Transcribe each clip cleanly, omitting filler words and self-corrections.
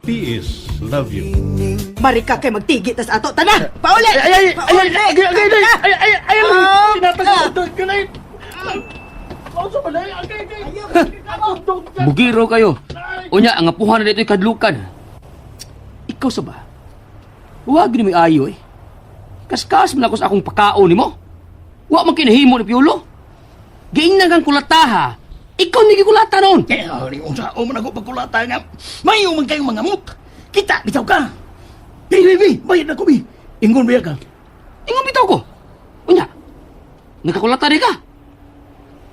PS love you. Marika kay magtigi tas ato tanan. Pauli. Ay, ay, ay, ay, ay, ay, ay, ay, ay, ay, Ah! tinatag ko na. Pauso ba na? Agay, agay. Bugiro kayo. Unya, ang apuhan na dito'y kadlukan. Ikaw sa ba? Huwag ni may ayo eh. Kaskas man ako sa akong pakaon nimo. Wa man kinahimo ni Piolo. Giingnan kang kulataha. Ikaw ni gikulata noon. Kaya, ni unsa o man ako pagkulata nga. Mayo man kayong mga mut. Kita, bitaw ka. Di, di, di, bayad ako, bi. Ingon biya ka. Ingon bitaw ko. Unya, nakakulata di ka.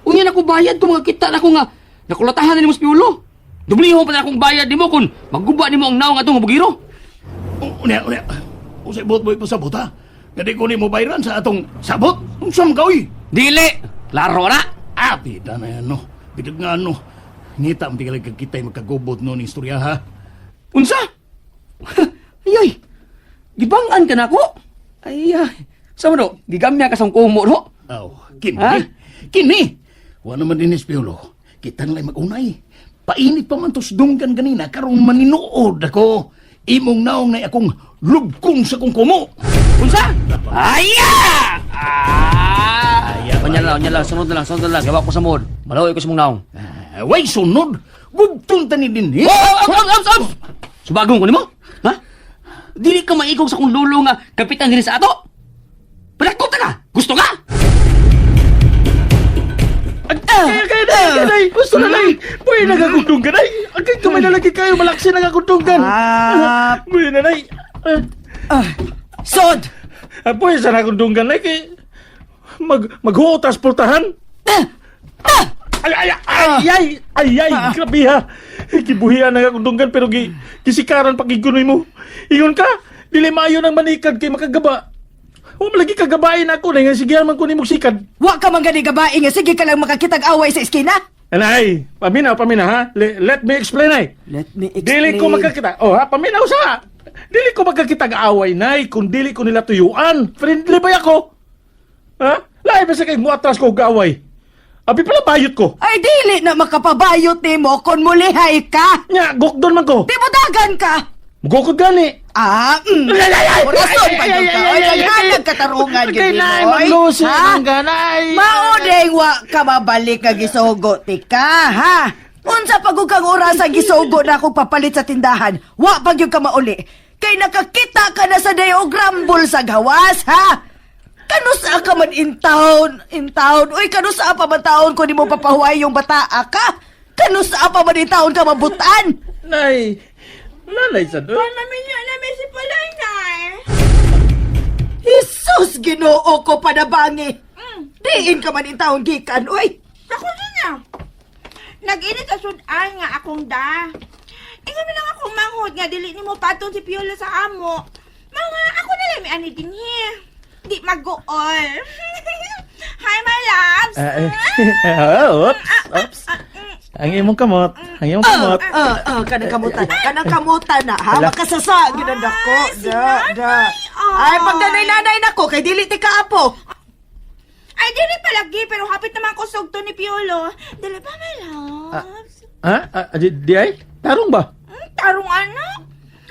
Unya na ko bayad kung mga kita na ko nga nakulatahan na nimo sa Piolo. Dubliho pa na akong bayad nimo kung magguba nimo ang naong atong bugiro. Unya, unya. Usay buot mo ipasabot, ha? Nga di ko ni mo bayaran sa atong sabot. Unsa man ka, uy? Dili! Laro na! Ah, bida na yan, no. Bidag nga, no. Ngita, ang tigalag kagkita'y magkagubot, no, ni istorya, ha? Unsa? Ayay! Gibangan ka na ako? Ay, ay. Sa mo no? Gigamya ka sa kumo, no? Aw, kini. Ha? Kini. Wa naman din Piolo. Kita nala'y mag-unay. Painit pa man tos dunggan ganina karong maninuod ako. Imong naong na akong lubkong sa kong kumo. Unsa? Aya! Ah! Unya lang, unya lang. Sunod na lang, sunod na lang. Gawa ko sa mod. Malawi ko sa mong naong. Ah, way sunod. Gugtong tani din eh. Oh, oh, oh, oh, oh, oh! Subagong ko nimo? Ha? Dili ka maikog sa kong lulo nga kapitan dinhi sa ato. Palaktot ka! Gusto ka? Kaya kaya day, kaya day. Gusto na day. Buhay na kagundunggan ay. Agay kamay na lagi kayo malaksi na kagundunggan. Ah. Buhay na day. Sod. Buhay sa nagundunggan ay kay mag maghuo transportahan. Ay ay ay ay ay ay grabe ha. Gibuhian na kagundunggan pero gi gisikaran pa gigunoy mo. Ingon ka, dili maayo nang manikad kay makagaba. Wa man lagi kagabain ako na nga sige man ko nimo sikad. Wa ka man gani gabae nga sige ka lang makakitag away sa eskina. Anay, paminaw, paminaw ha. Let me explain ay. Let me explain. Dili ko magkakita. Oh ha, paminaw sa. Dili ko magkakita away nay kung dili ko nila tuyuan. Friendly ba ako? Ha? Lahi ba sa kay muatras ko og away? Abi pala bayot ko. Ay dili na makapabayot nimo kon mulihay ka. Nya, gukdon man ko. Di mo dagan ka. Gukod gani. Ah, Ay, ay, ay, Orason ay, pa ay, gyud ay, ka. ay, Oy, ay, ay, naghanag katarungan Kay gyud nimo. nay, oy. maglusi Ha? ng ganay. Mao ding wa ka mabalik nga gisugo ti ka, ha? Unsa pagud kang oras ang gisugo na akong papalit sa tindahan, wa pa gyud ka mauli. Kay nakakita ka na sa dayo grambol sa gawas, ha? Kanusa ka man in town, in town. Uy, kanusa pa man taon ko nimo papahuway yung bataa ka? Kanusa pa man in town ka mabutan? Nay, nanay sa doon. Maminyo na si Palay, Nay. Jesus, Ginoo ko panabangi. Diin ka man in town gikan, uy. Ako din na. Nag-init sa sudan nga akong da. Ingon na lang akong manghod nga dili nimo patong si Piolo sa amo. Mga ako na lang may ani din he. Di mag-gool. Hi, my loves. Oops, oops. Ang imong kamot, ang imong kamot. Ah, ah, kanang kamutan na. Kanang kamutan na, ha? Hala. Makasasa, ginanda ko. Ay, Da, da. sinanay, ay. Ay, pagdanay-nanay na ko, kay dili ti kaapo. Ay, dili palagi, pero hapit naman ko sugto ni Piolo. Dili ba, my loves? Ha? Ah, di ay? Tarong ba? Tarong anak.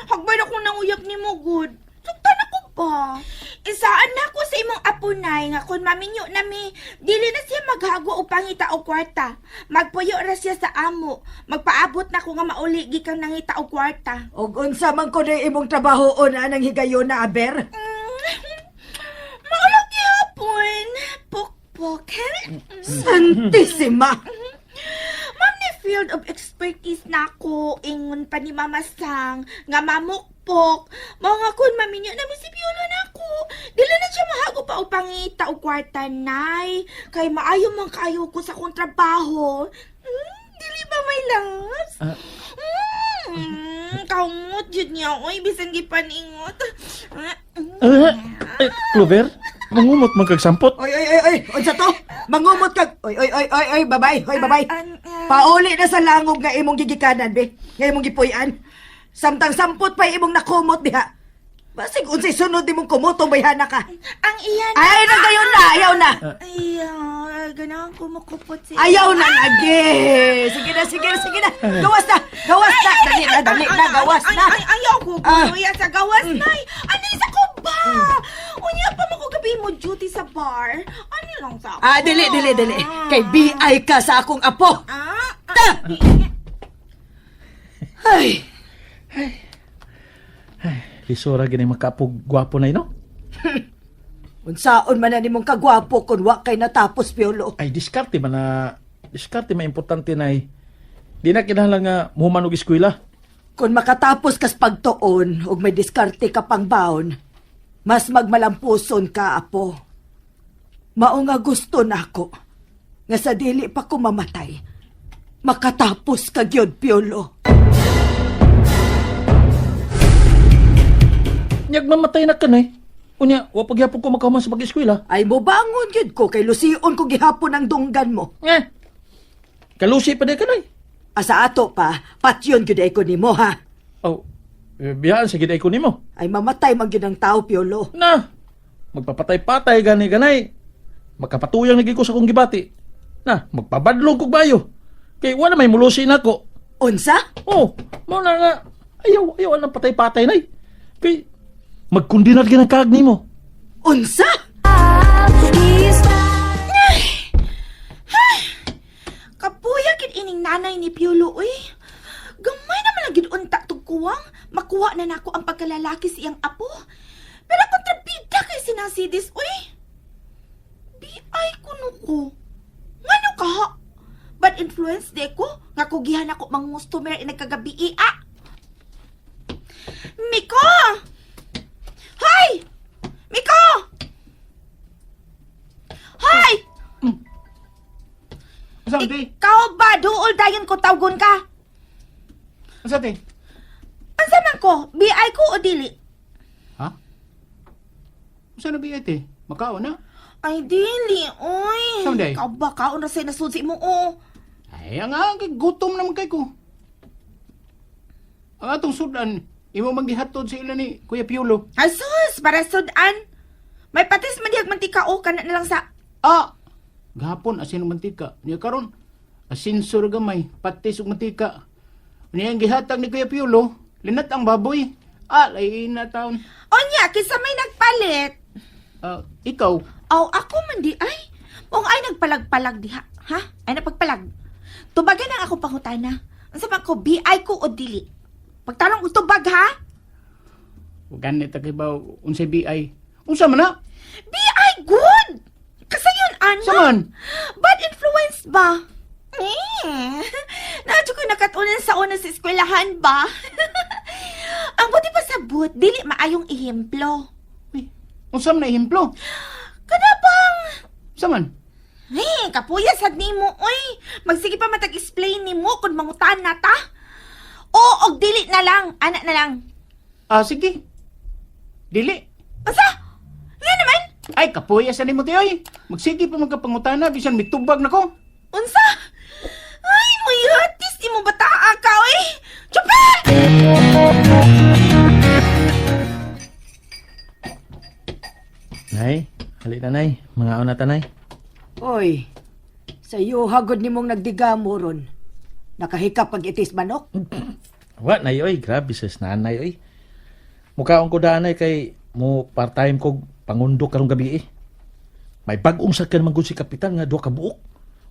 Hagbay na kong nanguyab ni mo, good. Sugtan ako ba? Isaan na ako sa imong apunay nga kung maminyo na mi, dili na siya maghago o pangita o kwarta. Magpuyo ra siya sa amo. Magpaabot na ko nga mauli gikan nangita og kwarta. Og unsa man ko na imong trabaho o na anang higayon na, aber? Maulag gihapon. Pukpok. Santissima! Ma'am, ni field of expertise na ako, ingon pa ni Mama Sang, nga mamukpok. Mga kun maminyo na mi si Piolo na ako. Dili na siya mahago pa o pangita o kwarta, nay. Kay maayo man kayo ko sa akong trabaho. Dili ba may loves? Kaungot jud niya oy bisan gipaningot. Eh, Clover, mangumot man kag sampot. Oy, oy, oy, oy, unsa to? Mangumot kag... Oy, oy, oy, oy, oy, babay, oy, babay. Ah, ah. Pauli na sa langog nga imong gigikanan, be. Nga imong gipuy-an. Samtang sampot pa imong nakumot diha. Basig unsay sunod nimong kumoto bayhana ka. Ang iyan. Ay, nagayon na, ayaw na. Ay, ganahan ko makupot sa Ayaw na lagi. Sige na, sige na, sige na. Gawas na, gawas na. Dali na, dali na, gawas na. Ay, ayaw ko, Ah. kuya, sa gawas na. Ano sa ko ba? Unya pa mo ko gabi mo duty sa bar. Ano lang sa ako? Ah, dili, dili, dili. Kay BI ka sa akong apo. Ah, Ta! Ay, Lisora gini makaapog gwapo na no? unsaon man na nimong kagwapo kun wa kay natapos, Piolo. Ay diskarte man na diskarte man importante na Di na kinahanglan nga muhuman og eskwela. Kung makatapos kas pagtuon ug may diskarte ka pang baon, mas magmalampuson ka, apo. Mao nga gusto nako nga sa dili pa ko mamatay, makatapos ka gyud, Piolo. Nyag mamatay na ka nay. Unya, wa pagyapon ko makahuman sa pag-eskwela. Ay mobangon gyud ko kay lusion ko gihapon ang dunggan mo. Eh. Kalusi pa di ka nay. Asa ato pa, patyon gyud ay ko nimo ha. Oh, biyaan sa gid ay ko nimo. Ay mamatay man gyud ang tao, Piolo. Na. Magpapatay-patay gani ganay. Magkapatuyang lagi ko sa akong gibati. Na, magpabadlong kog bayo. Kay wala may mulusi nako. Unsa? Oh, mao na nga. Ayaw, ayaw ang patay-patay nay. Kay magkundinar gyud ang kaag nimo. Unsa? Kapuya kid ining nanay ni Piolo, uy. Gamay naman lang gid unta tug kuwang. Makuha na nako ang pagkalalaki sa iyang apo. Pero kontrabida kay sinasidis, uy. BI kuno ko. Ngano ka ha? Bad influence de ko? Nga kugihan ako mangustomer inagkagabi ah. Miko! Hoy! Miko! Hoy! Unsa te? Ikaw ba? Duol dayon ko tawgon ka. Unsa te? Ansa man ko? BI ko o dili? Ha? Unsa na biya te? Makaon na? Ay, dili, oy. Saan day? Ikaw ba? Kaon na sa'yo nasunsi mo, oh. Ay, ang ang gutom naman kay ko. Ang atong sudan, imo man gihatod sa ila ni Kuya Piolo. Ay, sus! Para sudan. May patis man dihag mantika, oh. Kana na lang sa. Ah! Gahapon asin ug mantika. Niya karon asin sur gamay, patis ug mantika. Niya ang gihatag ni Kuya Piolo, linat ang baboy. Ah, lay na taon. Onya, kinsa may nagpalit? Ah, ikaw, Aw, ako man di ay. Mong ay nagpalag-palag diha. Ha? Ay napagpalag. Tubagan ang ako pangutana. Unsa man ko, BI ko o dili? Pagtanong og tubag, ha? ganit ta kay ba unsay BI? Unsa man na? BI good! Kasayon, ana. Sa man? Bad influence ba? Eh, naadyo ko nakatunan sa una sa eskwelahan ba? Ang buti pa sa but, dili maayong ehemplo. Uy, unsa man na ehemplo? Kada bang? Unsa man? Eh, kapuya sad nimo, oy. Magsige pa matag-explain nimo kung mangutan na ta. O, og dili na lang, ana na lang. Ah, sige. Dili. Asa? Nga naman? Ay, kapuya sa nimo tiyoy. Magsige pa magkapangutana bisan mitubag nako. Unsa? Ay, mayatis ni mo bataa ka, oy. Chupa! Nay, hali na nay. Mga una ta nay. Oy, sa iyo hagod nimong nagdigamo ron. Nakahikap pag itis manok. Wa nay oy, grabe sa nanay oy. Mukaon ko daan nay kay mo part-time ko pangundok karong gabi eh. May bag-ong sakyan man gud si kapitan nga duha ka buok.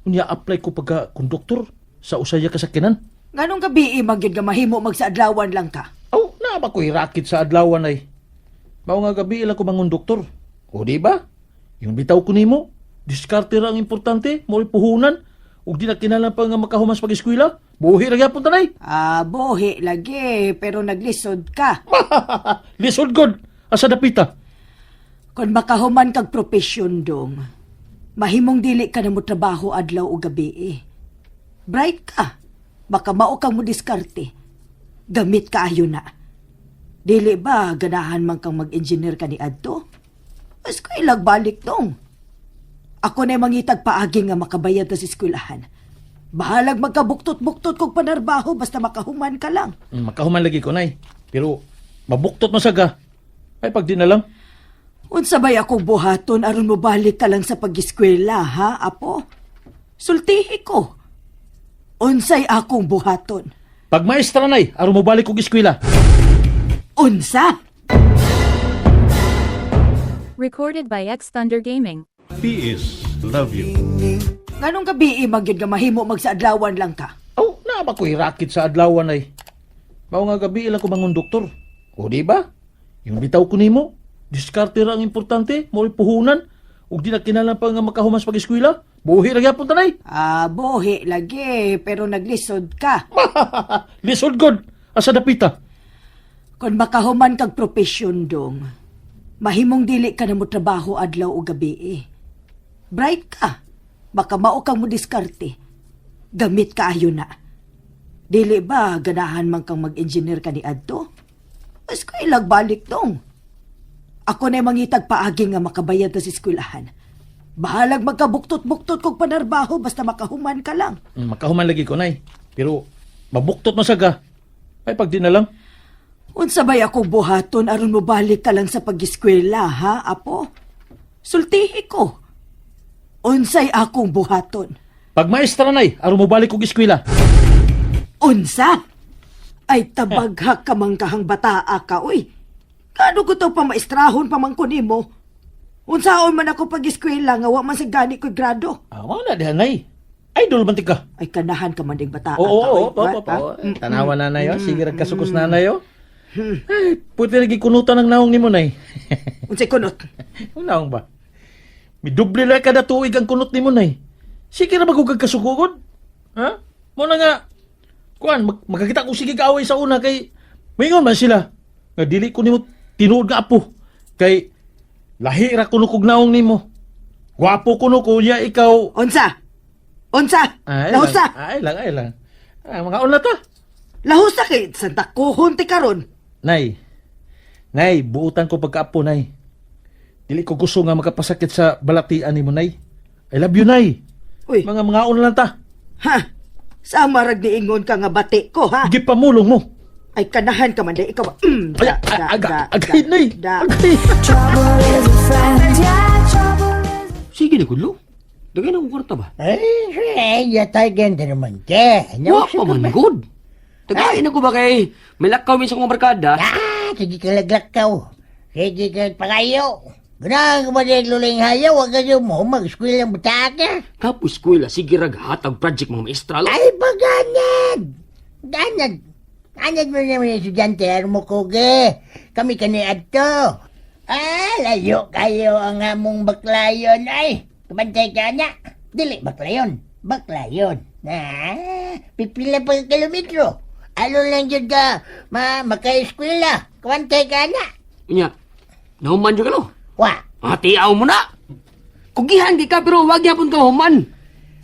Unya apply ko pagka konduktor sa usaya ka sakyanan. Nganong gabi man gyud nga mahimo magsaadlawan lang ka. Aw, naa ba ko'y racket sa adlawan ay. Mao nga gabi ilang ko mangunduktor. O di ba? Yung bitaw ko nimo, diskarte ra ang importante, mo puhunan. Ug di na kinahanglan pa nga makahuman sa pag-eskwela. Buhi ra gyapon tanay. Ah, buhi lagi, pero naglisod ka. Lisod god asa dapita. Kung makahuman kag propesyon dong, mahimong dili ka na mo trabaho adlaw o gabi eh. Bright ka. Baka mao kang mo diskarte. Gamit ka ayo na. Dili ba ganahan man kang mag-engineer ka ni adto? Eskwela balik dong. Ako na mangitag paagi nga makabayad na sa eskwelahan. Bahalag magkabuktot-buktot kog panarbaho basta makahuman ka lang. Makahuman lagi ko nay. Pero mabuktot man saga. Ay, pag di na lang. Unsa bay akong buhaton aron mobalik ka lang sa pag-eskwela, ha, apo? Sultihi ko. Unsay akong buhaton? Pag maestra, nay, aron mo balik kog eskwela. Unsa? Recorded by X Thunder Gaming. PS, love you. Nganong gabi magyud nga mahimo magsaadlawan lang ka? Oh, naa ba ko'y rakit sa adlawan ay? Mao nga gabi ilang ko bangon doktor. O di ba? Yung bitaw ko nimo, diskarte ra ang importante, mo puhunan. Ug di na kinahanglan pa nga makahumas pag eskwela. Buhi ra gyapon tanay. Ah, buhi lagi, pero naglisod ka. Lisod god. Asa dapita? Kung makahuman kag propesyon dong, mahimong dili ka na mo trabaho adlaw o gabi eh. Bright ka. Baka mao kang mo diskarte. Gamit ka ayo na. Dili ba ganahan man kang mag-engineer ka ni adto? Eskwela balik dong. Ako na mangitag paagi nga makabayad ta sa eskwelahan. Bahalag magkabuktot-buktot kog panarbaho basta makahuman ka lang. Makahuman lagi ko nay. Pero mabuktot man saga. Ay pag di na lang. Unsa bay akong buhaton aron mobalik ka lang sa pag-eskwela, ha, apo? Sultihi ko. Unsay akong buhaton? Pag maestra nay, aron mo balik kog eskwela. Unsa? Ay tabaghak ka man kahang bataa ka, uy. Kano ko to pamaestrahon pa man ko nimo? Unsaon man ako pag-eskwela nga wa man sa gani ko'y grado. Ah, wala na diha nay. Idol man ti ka. Ay kanahan ka man ding bataa Oo, ka, oo, uy. oo, oo, Ha? oo. Tanawa nanay, oh. Sige ra kasukos nanay, oh. Ay, pwede lagi kunutan ang naong nimo nay. Unsay kunot? Ang naong ba? Midoble lang kada tuig ang kunot nimo nay. Sige ra magugag kasukugod. Ha? Mo na nga kuan magkakita ko sige kaaway sa una kay maingon man sila nga dili ko nimo tinuod nga apo kay lahi ra kuno kog naong nimo. Gwapo kuno ko niya ikaw. Unsa? Unsa? Ay, Lahusa. lang, ay lang, ay lang. Ah, mga una ta. Lahusa kay Santa kuhon ti karon. Nay. Nay, buutan ko pagkaapo, Nay. Dili ko gusto nga makapasakit sa balatian nimo, Nay. I love you, Nay. Uy. Mga mga una lang ta. Ha? Sama rag niingon ka nga bati ko, ha? Gipamulong mo. Ay, kanahan ka man di. Ikaw, Ay, da, ay, da, aga, da, agay, da, Nay. da. Agay. Sige na kudlo. Dagay na akong kwarta ba? Ay, ay, yatay ganda naman ke. Wa pa man good. Tagain ako ba kay may lakaw minsan kong barkada. Ah, sige ka laglakaw. Sige ka pakayo. Ganahan ko ba din luling hayaw? Huwag kayo mo, mag-eskwela ang butaka. Tapos eskwela sige rag hatag project mga maestra lo. Ay, paganad! Ganad! Ganad mo naman yung estudyante, ano mo kugi? Kami kani adto. Ah, layo kayo ang among baklayon. Ay, kumantay ka na. Dili, baklayon. Baklayon. Ah, pipila pa ka kilometro. Alo lang jud ka, ma maka-eskwela. Kumantay ka na. Unya. Nahuman jud ka lo. Wa, Ah, tiaw mo na. Kugihan di ka pero wag gyapon ka human.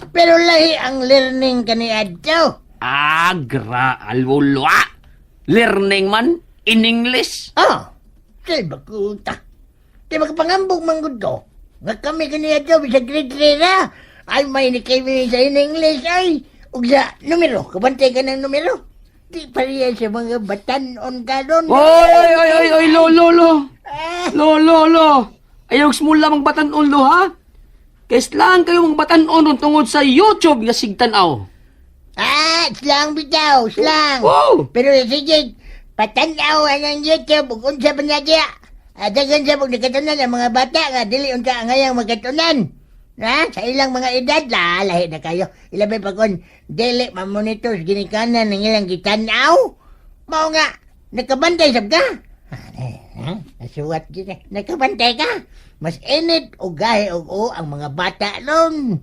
pero lahi ang learning kani adto. Agra alwolo ah. Learning man in English. Ah, kay bakuta. Di makapangambog manggod ko. Nga kami kaniya daw, sa grade 3 na. Ay, may ni kami sa in English, ay. Ug sa numero, kabantay ka ng numero. Di pareha sa mga batanon ka doon. Oy, oy, oy, oy, oy, lo, lo, lo. Ah, Lo, lo, lo. Ayaw smula mang batanon lo, ha? Kaislaan kayo mang batanon ron tungod sa YouTube nga sigtanaw. ah, slang bitaw, slang. Wow! Pero sige, patanaw ang YouTube, ug unsa pa niya diya. Dagan sa pag nakatunan ang mga bata nga dili unta ang ngayang magkatunan. Na, sa ilang mga edad, lalahi na kayo. Ilabi pa kun dili mamonitor sa ginikanan ng ilang gitanaw. Mao nga, nakabantay sab ka. Ha? Nasuwat kita. Nakabantay ka. Mas init o gahi og o ang mga bata ron.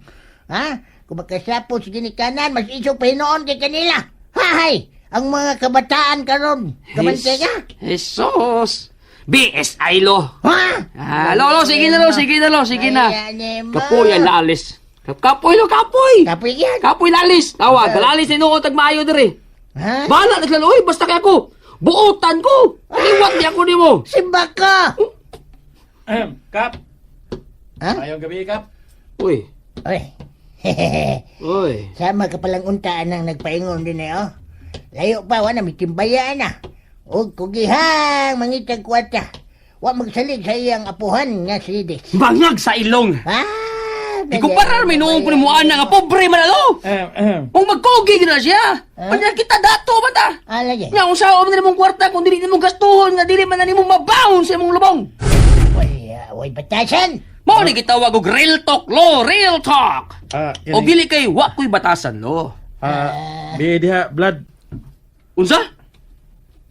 Ha? Kung makasapot sa ginikanan, mas isog pa hinuon kay kanila. Hahay! Ang mga kabataan karon. Kabantay ka? Jesus! BSI lo. Ha? Ah, lo, lo, sige na lo, sige na lo, sige na. Ay, mo. Kapoy ang lalis. Kapoy lo, kapoy! Kapoy yan. Kapoy lalis. Tawag, lalis tinuod tagmaayo diri. Ha? Bahala na sila, oy, basta kay ako. Buotan ko. Liwat niya ako nimo. Simba ka! Kap. Ha? Ayong gabi, Kap. Uy, Oy. uy. Sama ka palang untaan ang nagpaingon din eh, oh. Layo pa, wala, may timbayaan na. O, kugihang, mangitag kwarta. Wa magsalig sa iyang apuhan nga si Des. Bangag sa ilong. Ah, Ikumparar may noong ko ni mo ana nga pobre man ano. Eh, eh. Kung magkugi na siya. Panya kita dato ba ta? Ah, lagi. Nga kung saan man mong kwarta kung dili nimo gastuhon nga dili man na nimo mabaon sa imong lubong. Way, way batasan. Mao ni gitawag og real talk lo, real talk. Ah, O dili kay wa ko'y batasan lo. Ah, bi diha Vlad Unsa?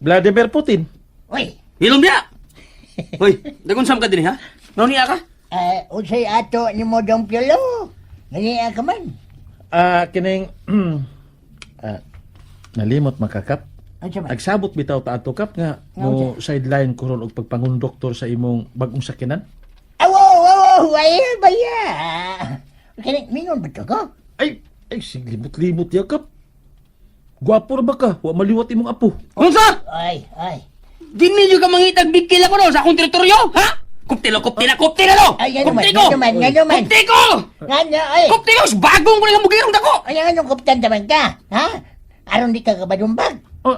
Vladimir Putin. Uy, Hilom niya. Hoy, dagon sam ka dinhi ha? Mao niya ka? Unsay ato ni mo Dong Piolo? Ngania ka man. Ah, kining ah, nalimot makakap. Unsa man? Nagsabot bitaw ta ato kap nga mo sideline ko ron og pagpangundoktor sa imong bagong sakinan. Awo, awo, ay baya. Kini mingon ba to ko? Ay, ay siglimot-limot ya kap. Gwapo ra ba ka? Wa maliwat imong apo. Unsa? Ay, ay. Dili nyo ka mangitag bigkil ako no sa akong teritoryo, ha? Kupti lo, kupti na, kupti na lo! Ay, ano man, Kupti ko! ano man, ano man. Kupti ko! Ngano ay. Kupti ko! Bagong ko lang mugirong dako! Ay, anong kuptan taman ka? Ha? Aron di ka kabadumbag. Oh,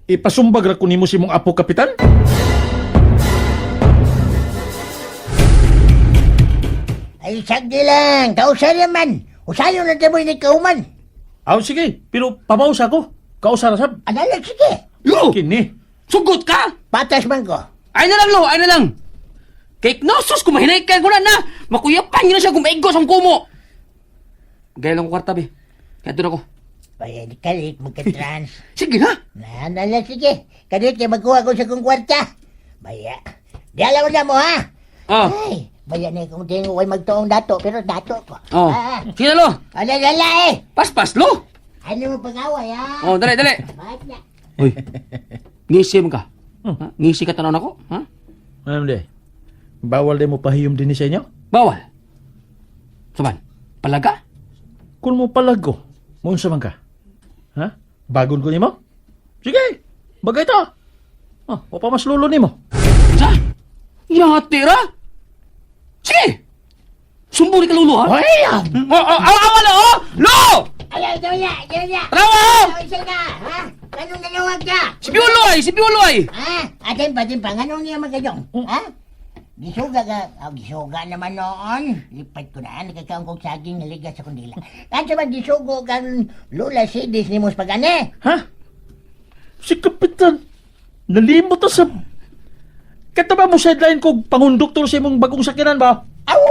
ipasumbag ra ko nimo si imong apo kapitan. Ay, sagdi lang. Kausa naman. Usayo na tamoy ni kauman. Aw sige, pero pabaw sa ko. Kausa ra sab. Analag, sige. Lo! Kini. Sugot ka! Patas man ko. Ay na lang lo, ay na lang! Kay Knossos, kumahinay ka ko na na! Makuyapan yun na siya kumaigo sa kumo! Gaya lang ko kwarta, be. Kaya doon ako. Bayan, kalit, magka-trans. Sige na! Na, nala, sige. Kalit, kay magkuha ko sa kong kwarta. Baya. Di alam na mo, ha? Oh. Ay, baya na kung tingo ay magtuong dato, pero dato ko. Oh. Ah, Sige na lo! ala, ala, eh. Paspas lo! Ano mo pag-away, ha? Oh, dali, dali! Bakit na? Uy. Ngisi man ka. Ha? Ngisi ka tanaw nako, ha? Ano di? Bawal di mo pahiyom dinhi sa inyo? Bawal. Saban, palaga? Kung mo palago, mo unsa man ka? Ha? Bagon ko nimo? Sige, bagay ta. Ah, wa pa mas lulo nimo. Sa? Yati ra? Sige! Sumbong ni ka lulo, ha? Ay, Oh, oh, awa, awa, lo! oh! Lo! Ay, ay, ay, ay, ay, Rawa! ay, isa na, ha? Anong nanawag ka? Si Piolo ay! Si Piolo ay! Ha? Atin pa, atin pa. Anong niya magkadong? Ha? Gisuga ka. Oh, gisuga naman noon. Lipat ko na. Nakakaon kong saging naligas sa kundila. Kansa man gisugo kang lula sidis ni mos pag-ane. Ha? Si Kapitan, nalimot ta sa... Kata ba mo sideline ko pangundoktor sa imong bagong sakinan ba? Aw!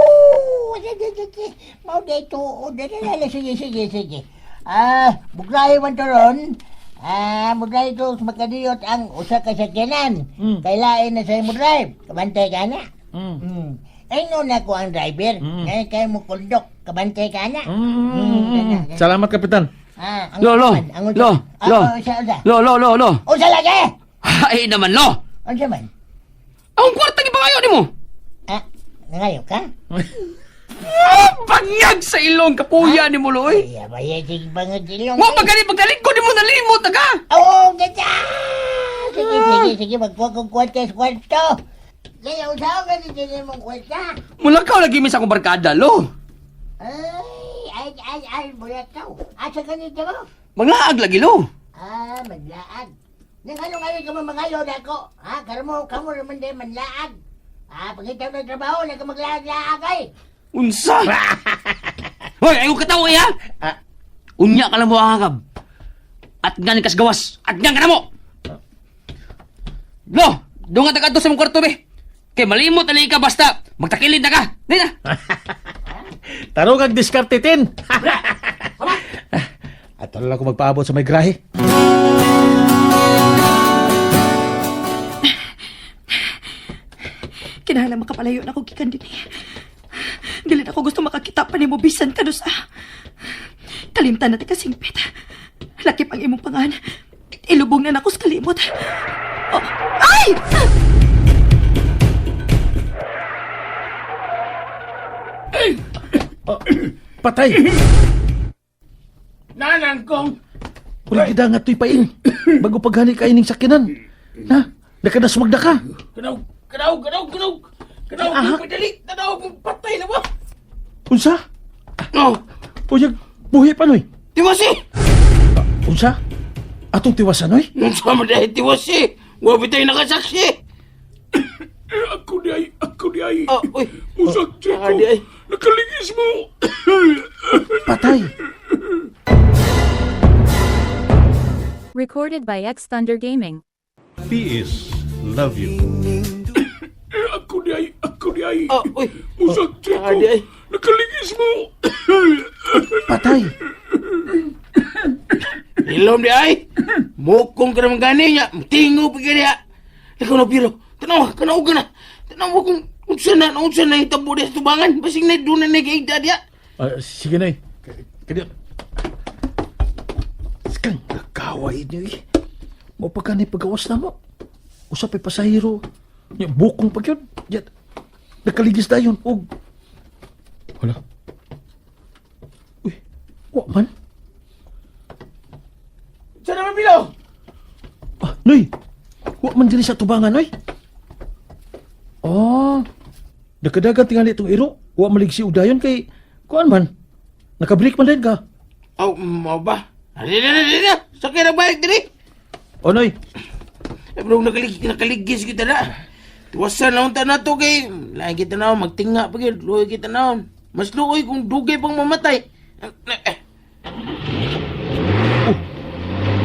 Sige, sige. Mao day tuod. Dali, sige, sige, sige. Ah, bugrahe man to ron. Ah, bugrahe to makadiyot ang usa ka sakyanan. Mm. Kay lain na sa imo drive. Kabantay ka na. Mm. Mm. Ay, no na ko ang driver. Mm. Ngayon kayo mo kundok. Kabantay ka na. Mm. Salamat, Kapitan. Ah, ang Lo, lo! man, ang unsa- Lo! Ah, Lo! oh, Unsa, unsa. Lo, lo, lo, lo! Unsa lagi? Ay naman, lo! Unsa man? Ang kwarta gipangayo nimo! Ah, nangayo ka? Ah, bangag sa ilong kapuya nimo, lo, oy! Ay, abay, sige bangag ilong. Mo pagkali pagkalikod nimo nalimot na ka! Oo, ganda! Sige, sige, sige, magkuha kong kwarta sa kwarto. Kaya usaw ka dito sa mong kwarta. Mulakaw lagi mi sa akong barkada, lo! Ay, ay, ay, ay, mulakaw. Asa ka nito mo? Manglaag lagi, lo! Ah, maglaag. Nang ano ngayon ka mangayo na ako? Ha, karamo, kamo naman din manlaag. Ah, pagkita ng trabaho, na ka maglaag-laag ay. Unsa? Hoy, ayaw katawa eh, ha? Ah. Unya ka lang mo angakab. At nga ni kasgawas. At nga ka na mo! Lo, doon nga tagadto sa mong kwarto, be. Kay malimot na ka basta. Magtakilid na ka. Dali na. Tarong ang diskarte, Tin. At lang ako magpaabot sa may grahe. Kinahanglan makapalayo na ako gikan dinhi. Dili na ako gusto makakita pa nimo bisan kanusa. Kalimtan na ti kasingpit. Lakip ang imong pangan. Ilubong na nako sa kalimot. Oh, ay! Patay! Nanan kong! Wala kita nga to'y pain. Bago paghani ka ining sakinan. Na? Nakadaswag na ka. Kanaw, kanaw, kanaw, kanaw! Kanaw, Ahak. padali! Tanaw kong patay na ba? Unsa? Oh, Uyag, buhi pa noy. tiwasi! Unsa? Atong tiwasan noy? Unsa man dahil tiwasi? Wa bitay nakasaksi! Eh, ako di ay, ako di ay. Ah, uy. Usag, Chico. Ah, di ay. Nakaligis mo. Patay. Recorded by X Thunder Gaming. PS Love you. Eh, ako di ay, ako di ay. Ah, uy. Usag, Chico. Ah, di ay. Nakaligis mo. Patay. Ilom di ay. Mukong ka naman gani niya. Tingo pa niya. Ikaw na pilo. Tanaw, kanaw ka na. Tanaw kung unsa na, unsa na hitabo diya sa tubangan. Basing na doon na nag-igda diya. Ah, sige na eh. Kadi. Skang, nagkaway niyo eh. Mo pa ka ni pagawas na mo. Usap ay pasahero. Nya, bukong pag yun. Ya, nakaligis dayon. Og. Wala. Uy, wa man. Saan naman pilo? Ah, Noy! Wa man diri sa tubangan, Noy. Oh, nakadagan tingali itong iro. Wa maligsi og dayon kay kuan man. Nakabreak man din ka. Aw, mao ba? Dili, dili, dili. Sakay na balik dili. Oh, Noy. Eh, bro, nakaligis kita na. Tuwasan na unta na to kay. Lain kita na magtinga pa gyud, luoy kita na. Mas luoy kung dugay pang mamatay. Eh, eh.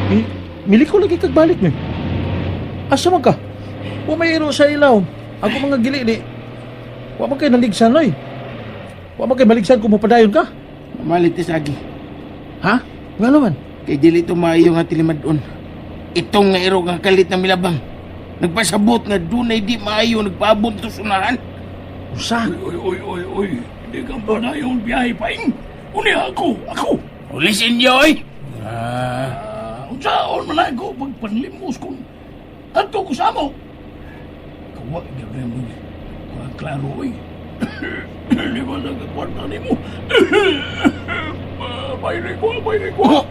Mi mili ko lagi kagbalik Noy. Asa man ka? Wa may iro sa ilaw. Ako mga gili di. Wa man kay naligsan, Noy. Wa man kay maligsan kung mapadayon ka. Mamalit ti sagi. Ha? Nga naman. Kay dili to maayo nga tilimadon. Itong nga iro nga kalit na milabang. Nagpasabot nga dunay di maayo nagpaabot to sunahan. Usa. Oy, oy, oy, oy. Hindi ka ba na yung biyahe pa ing? Uni ako, ako. Ulisin niyo oy. Ah, unsaon man ako pagpanlimos kung ato ko sa amo. Kawa, gano'n mo. Kuha klaro, oy. Di ba sa kwarta ni mo? Bayri ko, bayri ko.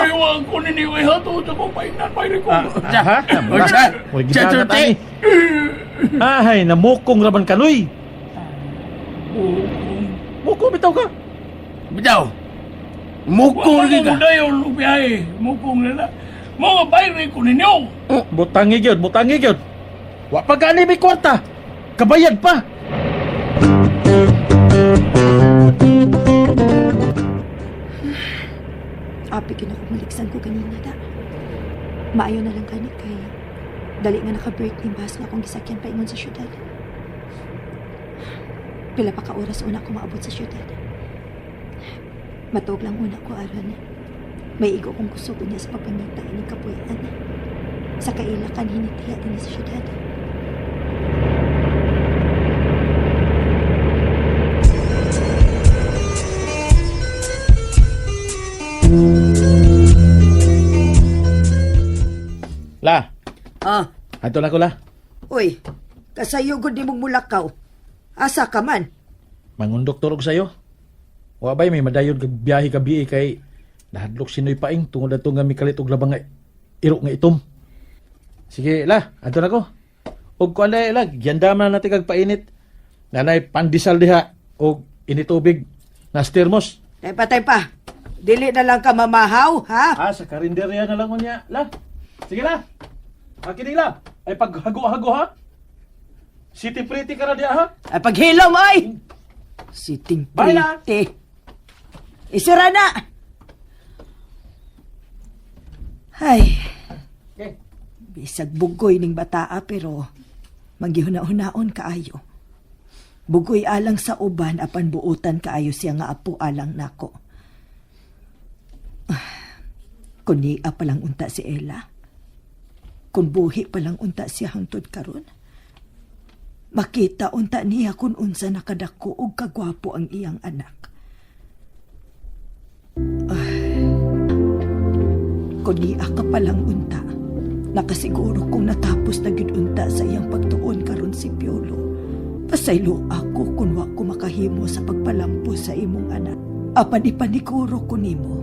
Iwan ko ninyo ay hato sa kong paingnan, bayri ko. Ha? Unsa? Uy, Sa gidagat turte. ani. Ay, namukong raman ka, Noy. Mukong bitaw ka. Bitaw. Mukong Wala lagi mo ka. dayon og biyahe. Mukong nila. Mga bayri ko ninyo. Butangi gyud, butangi gyud. Wa pa gani may kwarta. Kabayad pa. Api ko maligsan ko ganina da. Maayo na lang kani kay dali nga naka-break ni bus nga akong gisakyan paingon sa syudad. Pila pa ka oras una ko maabot sa syudad. Matuog lang una ko aron. May igo kong kusog niya sa pagpangita ining kapuy-an. Sa kailakan hinitiya din sa syudad. La, Ah, ato na ko la. uy. Kasayo gud nimong mulakaw. Asa ka man? Mangundok turog sayo. Wa bay may madayon kag biyahe ka biye kay nahadlok si Noy Paing tungod ato nga mikalit og labang nga iro nga itom. Sige la, ato na ko. Og kuan na la, giyandaman na natin kag painit. Nanay pandesal diha og init tubig na termos. Tay pa, tay pa. Dili na lang ka mamahaw, ha? Ah, sa karinderya na lang unya, la. Sige la. Akin la. Ay paghago-hago ha. City pretty ka na diha ha. Ay paghilom ay. Siting Bye na. pretty. Isira na. Ay. Okay. Bisag bugoy ning bataa pero manggihuna-hunaon kaayo. Bugoy alang sa uban apan buotan kaayo siya nga apo alang nako. Kunia pa lang unta si Ella. Kun buhi pa lang unta siya hangtod karon. Makita unta niya kung unsa nakadako og kagwapo ang iyang anak. Kunia ka palang unta. Nakasiguro kung natapos na gyud unta sa iyang pagtuon karon si Piolo. Pasaylo ako kun wa ko makahimo sa pagpalampo sa imong anak. Apan ipanikuro ko nimo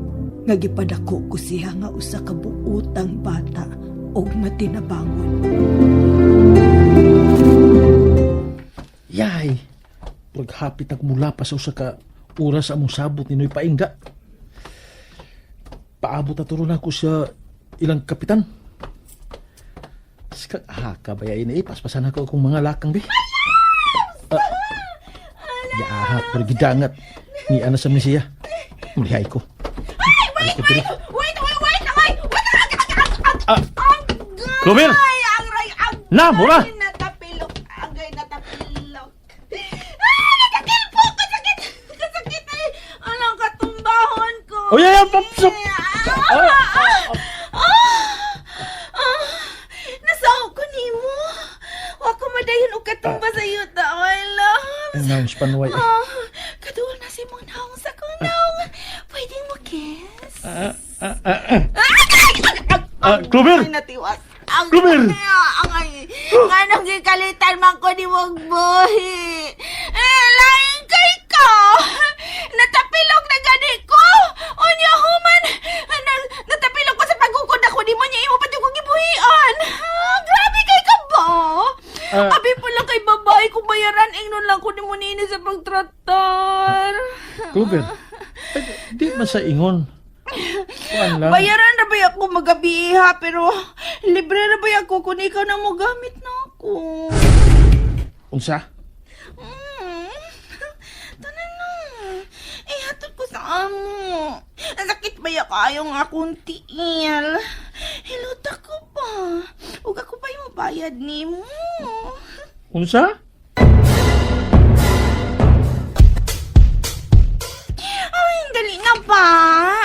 nga gipadako ko siya nga usa ka buotang bata og matinabangon. Yay! Paghapit ang mula pa sa usa ka oras among sabot ni Noy Paingga. Paabot na turo na ako sa ilang kapitan. Kag haka ba yan eh? Paspasan ako akong mga lakang be. Yaahak pero gidangat. Ni ana sa misiya. Mulihay ko. Ay, wait, wait! Wait, wait, wait! Wait! Wait! Ah! Clover! Ay, angray, agay! Na, mura! Natapilok, agay, natapilok. Ah, nakakilpo! Kasakit! Kasakit ay! Anong katumbahon ko? Oh, yeah, yeah, pap- Ah, ah, ah, ah, Nasaw ko nimo. Wa ko madayon og katumba sa iyo ta. Ay, love. Ang naong spanway. Ah, kaduol na si mong naong sa kong naong. Pwede mo kiss? Ah, Clover! Ay, natiwas. Ang Clover! Ang ay, nganong gikalitan man ko ni mong buhi. Eh, laing kay ka. Natapilok na gani ko. Unya human. Natapilok ko sa pagukod ako ni mo niya imo pati ko gibuhian. Ah, grabe kay ka ba? Ah. Abi pa lang kay babae kung bayaran ingnon lang ko ni mo nini sa pagtratar. Clover. Ay, di man sa ingon. Kuan lang. Bayaran na ba ako magabi ha, pero libre na ba ako kung ikaw na mo gamit na ako. Unsa? Tanan na. Eh, hatod ko sa amo. Ang sakit ba ya kayo nga akong tiil? Hiluta ko pa. Ug ako pa yung bayad nimo. Unsa? Ay, dali na pa.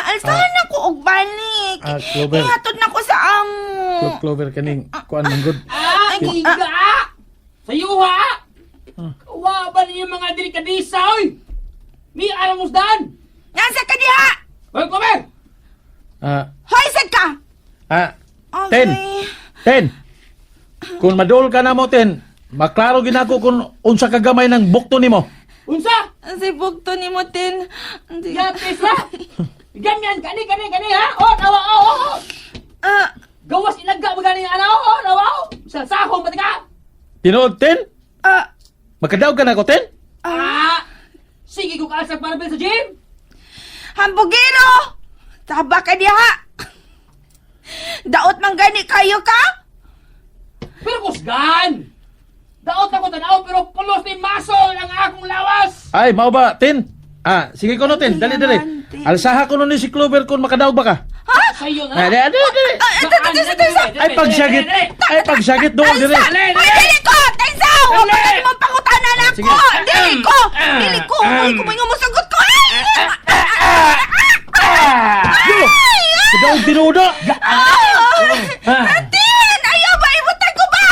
Alsahan na ko og balik. Ah, Clover. Eh, hatod na ko sa amo. Clover kaning kuan man gud. Ah, giga! Sayo ha! Kawa ba ninyo mga delikadisa, oy? Ni alam mo daan! Nasa ka diha? Hoy, Clover! Ah, Hoy, sad ka! ah, Okay. Ten. Ten. Kung madol ka na mo, Ten, maklaro ginako kung unsa ka gamay ng bukto nimo. Unsa? Ang sibog to ni mo, Tin. Hindi. Yapis ha? Ganyan, kani, kani, kani, ha? Oh, nawa, oh, oh, oh! Ah, Gawas ilaga mo gani ana, oh, oh, nawa, oh! Sa sahong pati ka? Tinuod, Ten? ah, Makadaog ka na ko, Ten? Ah! Sige ko kaalsag barbell sa gym! hambugero! Taba ka diha! Daot man gani kayo ka? Pero kusgan! Daot ako tanaw pero pulos ni muscle ang akong lawas! Ay, mao ba, Ten? Ah, sige ko no, Ten. Dali, dali. Naman, Ten. Alsaha ko no ni si Clover kung makadaog ba ka. Sa'yo na! Ay, dali, dali, dali. Ah, ito, ito, ito, ito, ito. Ay, pagsagit. Ay, pagsagit doon, dili. Ay, dili ko! Tensa! Huwag ka na mong pangutana na Sige. ako! Dili ko! Dili ko! Uy, kung may musagot ko! Ay! Yo! Kadaog tinuod. Ah! Tin! Ayaw ba? Ibutang ko ba?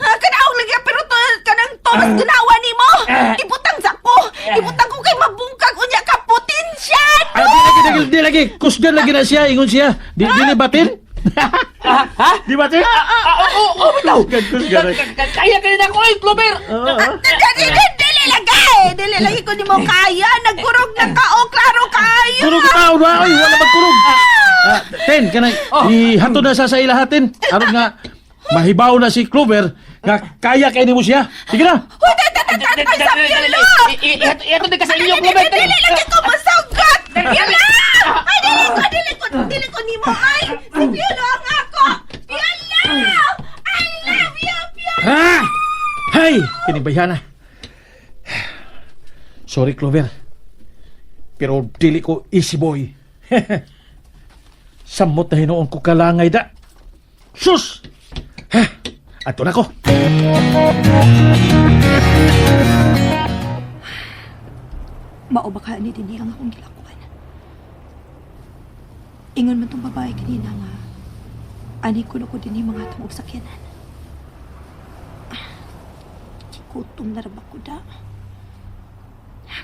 Ah, Kanaog lagi pero to, kanang Thomas ginawa ni mo! Ibutang sa ko! Ibutang ko kay mabungkag unya ka potensya! Ay, di lagi, di, di lagi. Kusgan lagi na siya, ingon siya. Di, dili ba, Tin? Ha? Di ba, Tin? Ah, oo, oo, bitaw! Kusgan, kusgan. Kaya ka na ako, oy, Clover! Dili, dili lagi! Dili lagi ko ni mo kaya! Nagkurog na ka! Oh, klaro kayo! Kurog ka tao na, oy, wala magkurog. Ah, Ten, kanay, ihatod na sa ilaha, Ten. Aron nga, mahibaw na si Clover, nga kaya kay nimo siya. Sige na. Hoy, ta ta ta ta sa pilo! Ihatod ka sa inyo, Clover! Dili lagi ko masagot! Pilo! Ay, dili ko, dili ko, dili ko nimo ay! Si Piolo ang ako! Piolo! I love you, Piolo! Ha? Hay, kining bayhana. Sorry, Clover. Pero dili ko easy boy. Samot na hinuon ko kalangay da. Sus! Ha? Ato na ko. Mao ba ka ni dinhi ang akong gilakuan? Ingon man tong babae kanina nga ani kuno ko dinhi mga tong og sakyanan. Ah, Gigutom na ra ba ko da?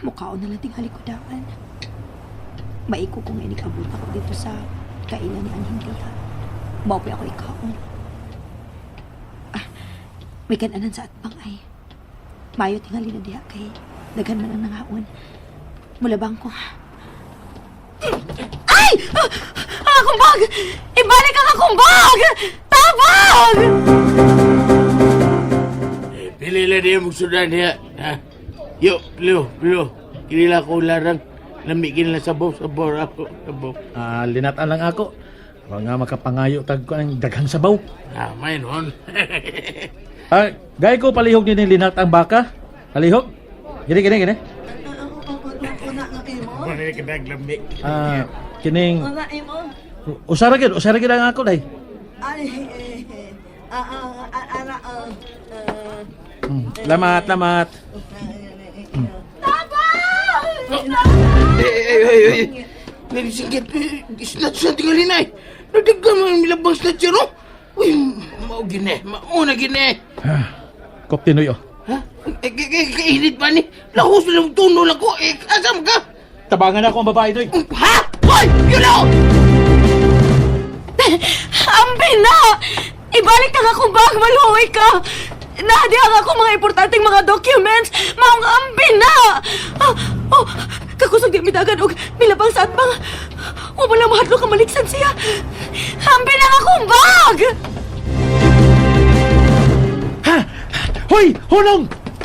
Mukhaon na lang tingali ko daan. Maiko ko nga inikabot ako dito sa kailan ni Anhing Liha. Mao pa ako ikaon. Ah, may kananan sa atbang ay. Mayo tingali na diha kay daghan man ang nangaon. Mula bangko. Ay! Ah! Ang akong bag! Ibalik ang akong bag! Tabag! Pili lang niya magsudan niya. Ha? Yo, pilo, pilo. Kinila ko larang. Lami kinila sabaw, sabaw ako, sabaw. Ah, linatan lang ako. Wa nga makapangayo tag ko ng daghang sabaw. Ah, may noon. Ah, gay ko palihog ni linat ang baka. Palihog. Gini gini gini. Wala ka naglamig. Ah, kining usara gid, usara gid ang ako day. Lamat, lamat. Eh, eh, eh, eh. Narisingkit, snatch na tingali na eh. Nadaggan mo yung milabang snatcher, oh. Uy, mao gine, mao na gine. Kop tinoy oh. Ha? Eh, eh, eh, kainit pa ni. Lahos na lang tuno lang ko. Eh, asam ka? Tabangan ako ang babae doy. Ha? Hoy, yun oh! Ambi na! Ibalik na nga akong bag, maluoy ka! Nadi ang akong mga importanteng mga documents! Maong ambi na! Ah, oh, kakusog di midagan og milabang sa atbang. O wala mahadlok ka maliksan siya. Ambi na nga akong bag! Ha? Hoy, hunong!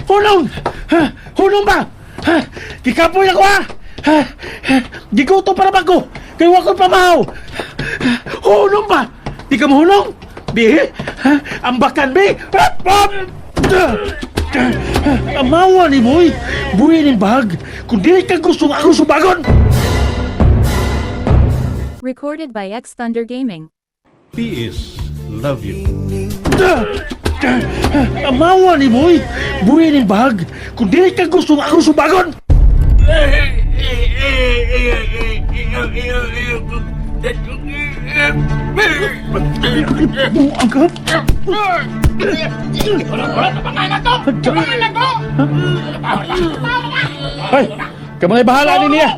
Hunong! Ha? Hunong ba? Ha? Gikapoy ako ha? Ha? Ha? Giguto para bago. Kay wa ko'y pamahaw. Ha? Hunong ba? Di ka mahunong? Bi? Ha? Ambakan bi? Ha? Amawa ni Boy. Buhay ni bag. Kung dili ka gusto nga ako subagon. Recorded by X Thunder Gaming. PS Love you. Amawa ni Boy. Buhay ni bag. Kung dili ka gusto nga ako subagon. Buang ka? Hoy, kamangay bahala ni niya.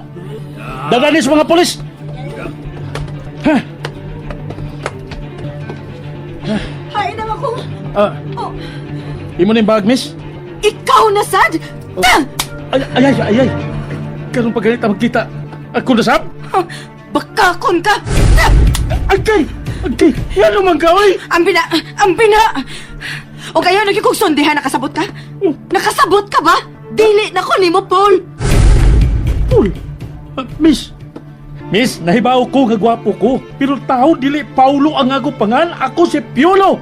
Dadali sa mga polis. Ha? Hain ang akong... Ah, Oh, imo na yung bag, miss? ikaw na, sad! Ay, ay, ay, ay, ay. Karon pa ganit ang magkita. Ako na sab? Bakakon ka! Agkay! Agkay! Yan naman ka, oy! Ambi na! Ambi na! O kaya naging kong sundihan, nakasabot ka? Nakasabot ka ba? Dili na ko nimo, Paul! Paul! Ah, miss! Miss, nahibaw ko nga gwapo ko. Pero tao dili Paulo ang ako pangan. Ako si Piolo.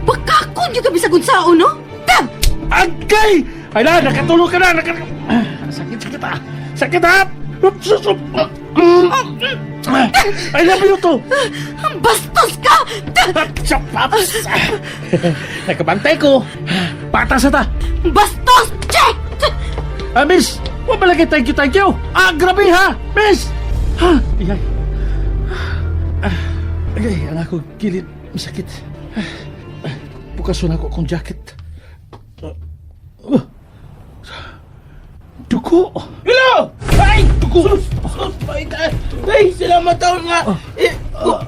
Bakakon yung ka bisag unsaon, no? Tag! Agkay! Ay na, nakatulog ka na. Ah, sakit, sakit ah. Sakit ah! Ups, sus, up, ah, ah. I love you to. Ang bastos ka! Tag! Paps! Nakabantay ko. Patas na ta. Bastos! Che! Ah, miss! Wa ba lagi thank you, thank you? Ah, grabe ha! Miss! Ha? Iyay. Ah, agay, ang ako gilid. Masakit. Ah, ah, Bukason ako akong jacket. Ah, ah. Duko! Hello! Ay! Duko! Sus, ay, ay, salamat taon nga. Eh, oh,